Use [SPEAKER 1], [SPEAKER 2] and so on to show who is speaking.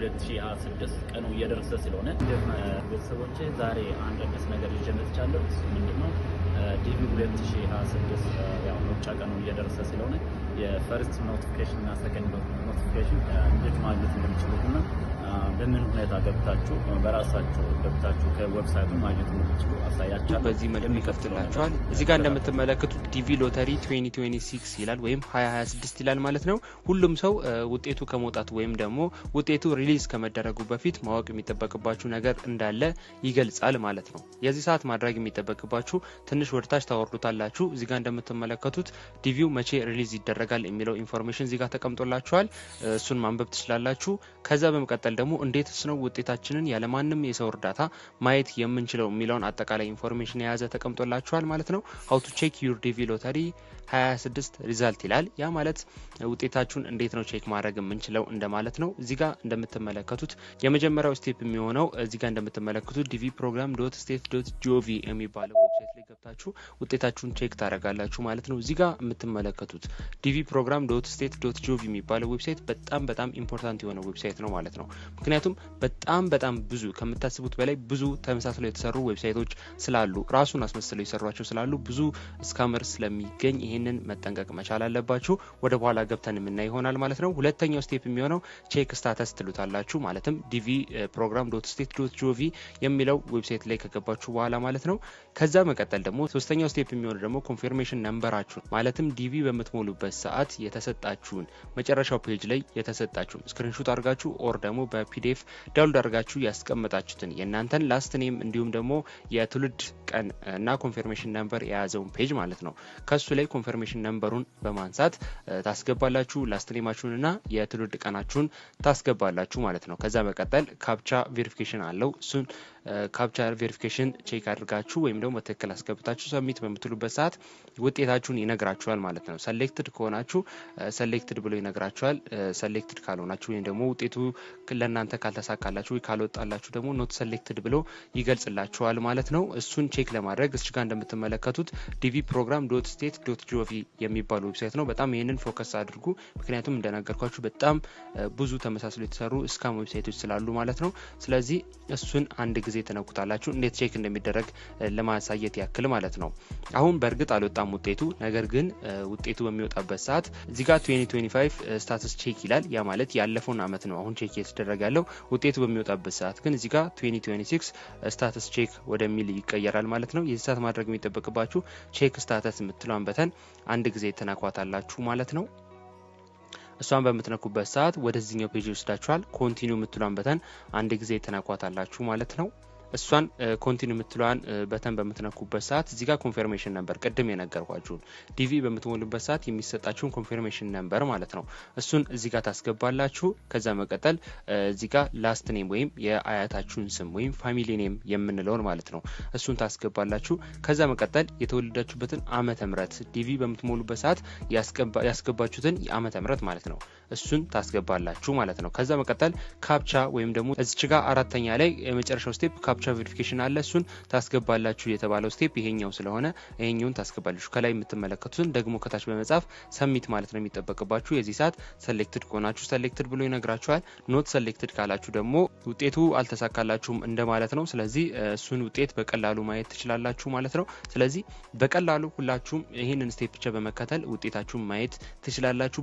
[SPEAKER 1] 2026 ቀኑ እየደረሰ ስለሆነ ቤተሰቦቼ ዛሬ አንድ አዲስ ነገር ይዤ መጥቻለሁ። እሱ ምንድነው? DV 2026 ያው መውጫ ቀኑ እየደረሰ ስለሆነ የ first notification እና second notification እንዴት ማግኘት እንደምትችሉትና በምን ሁኔታ ገብታችሁ በራሳችሁ ገብታችሁ ከ website ኡ ማግኘት እንደምትችሉ አሳያችኋለሁ።
[SPEAKER 2] በዚህ መልኩ ይከፍትላችኋል። እዚህ ጋር እንደምትመለከቱት DV lottery 2026 ይላል ወይም 2026 ይላል ማለት ነው። ሁሉም ሰው ውጤቱ ከመውጣቱ ወይም ደግሞ ውጤቱ release ከመደረጉ በፊት ማወቅ የሚጠበቅባችሁ ነገር እንዳለ ይገልጻል ማለት ነው። የዚህ ሰዓት ማድረግ የሚጠበቅባችሁ ትንሽ ወደታች ታወርዱታላችሁ። እዚህ ጋር እንደምትመለከቱት DV ው መቼ release ይደረጋል የሚለው information እዚህ ጋር ተቀምጦላችኋል። እሱን ማንበብ ትችላላችሁ። ከዛ በመቀጠል ደግሞ እንዴትስ ነው ውጤታችንን ያለማንም የሰው እርዳታ ማየት የምንችለው የሚለውን አጠቃላይ information የያዘ ተቀምጦላችኋል ማለት ነው። How to check your DV lottery 26 result ይላል። ያ ማለት ውጤታችሁን እንዴት ነው check ማድረግ የምንችለው እንደማለት ነው። እዚህ ጋር እንደምትመለከቱት የመጀመሪያው step የሚሆነው እዚህ ጋር እንደምትመለከቱት dvprogram.state.gov የሚባለው website ላይ ገብታችሁ ውጤታችሁን check ታደርጋላችሁ ማለት ነው። እዚህ ጋር የምትመለከቱት dvprogram.state.gov የሚባለው website በጣም በጣም important የሆነ website ነው ማለት ነው። ምክንያቱም በጣም በጣም ብዙ ከምታስቡት በላይ ብዙ ተመሳስለው የተሰሩ website ኦች ስላሉ፣ ራሱን አስመስለው የሰሯቸው ስላሉ፣ ብዙ scammer ስለሚገኝ ይህንን መጠንቀቅ መቻል አለባችሁ። ወደ በኋላ ገብተን የምናይ ይሆናል ማለት ነው። ሁለተኛው step የሚሆነው check status ትሉታላችሁ። ማለትም dvprogram.state.gov የሚለው website ላይ ከገባችሁ በኋላ ማለት ነው። ከዛ መቀጠል ደግሞ ሶስተኛው step የሚሆነው ደግሞ confirmation number ኣችሁን፣ ማለትም DV በምትሞሉበት ሰዓት የተሰጣችሁን፣ መጨረሻው page ላይ የተሰጣችሁን screenshot አድርጋችሁ or ደግሞ በ PDF download አድርጋችሁ ያስቀመጣችሁትን የእናንተን last name እንዲሁም ደግሞ የትውልድ ቀን እና confirmation number የያዘውን page ማለት ነው። ከሱ ላይ confirmation number ኡን በማንሳት ታስገባላችሁ። Last name ኣችሁን እና የትውልድ ቀናችሁን ታስገባላችሁ ማለት ነው። ከዛ መቀጠል captcha verification አለው። እሱን captcha verification check አድርጋችሁ ወይም ደግሞ በትክክል አስገብታችሁ submit በምትሉበት ሰዓት ውጤታችሁን ይነግራችኋል ማለት ነው። Selected ከሆናችሁ selected ብሎ ይነግራችኋል። Selected ካልሆናችሁ ወይም ደግሞ ውጤቱ ለእናንተ ካልተሳካላችሁ ወይ ካልወጣላችሁ ደግሞ not selected ብሎ ይገልጽላችኋል ማለት ነው። እሱን check ለማድረግ እዚህ ጋር እንደምትመለከቱት dvprogram.state.gov የሚባል website ነው። በጣም ይህንን focus አድርጉ። ምክንያቱም እንደነገርኳችሁ በጣም ብዙ ተመሳስሎ የተሰሩ scam website ኦች ስላሉ ማለት ነው። ስለዚህ እሱን አንድ ጊዜ ትነኩታላችሁ፣ እንዴት check እንደሚደረግ ለማሳየት ያክል ማለት ነው። አሁን በእርግጥ አልወጣም ውጤቱ። ነገር ግን ውጤቱ በሚወጣበት ሰዓት እዚህ ጋር 2025 status check ይላል። ያ ማለት ያለፈውን አመት ነው አሁን check እየተደረገ ያለው። ውጤቱ በሚወጣበት ሰዓት ግን እዚህ ጋር 2026 status check ወደሚል ይቀየራል ማለት ነው። የዚህ ሰዓት ማድረግ የሚጠበቅባችሁ check status የምትለዋን button አንድ ጊዜ ትነኳታላችሁ ማለት ነው። እሷን በምትነኩበት ሰዓት ወደዚህኛው page ይወስዳችኋል። Continue የምትሏን button አንድ ጊዜ ትነኳታላችሁ ማለት ነው። እሷን continue የምትለዋን button በምትነኩበት ሰዓት እዚህ ጋር confirmation number፣ ቅድም የነገርኳችሁን DV በምትሞሉበት ሰዓት የሚሰጣችሁን confirmation number ማለት ነው። እሱን እዚህ ጋር ታስገባላችሁ። ከዛ መቀጠል እዚህ ጋር last name ወይም የአያታችሁን ስም ወይም family name የምንለውን ማለት ነው። እሱን ታስገባላችሁ። ከዛ መቀጠል የተወለዳችሁበትን ዓመተ ምህረት፣ DV በምትሞሉበት ሰዓት ያስገባችሁትን የዓመተ ምህረት ማለት ነው። እሱን ታስገባላችሁ ማለት ነው። ከዛ መቀጠል captcha ወይም ደግሞ እዚች ጋር አራተኛ ላይ የመጨረሻው step captcha verification አለ። እሱን ታስገባላችሁ። የተባለው step ይሄኛው ስለሆነ ይሄኛውን ታስገባላችሁ። ከላይ የምትመለከቱትን ደግሞ ከታች በመጻፍ submit ማለት ነው የሚጠበቅባችሁ። የዚህ ሰዓት selected ከሆናችሁ selected ብሎ ይነግራችኋል። Not selected ካላችሁ ደግሞ ውጤቱ አልተሳካላችሁም እንደማለት ነው። ስለዚህ እሱን ውጤት በቀላሉ ማየት ትችላላችሁ ማለት ነው። ስለዚህ በቀላሉ ሁላችሁም ይህንን step ብቻ በመከተል ውጤታችሁን ማየት ትችላላችሁ።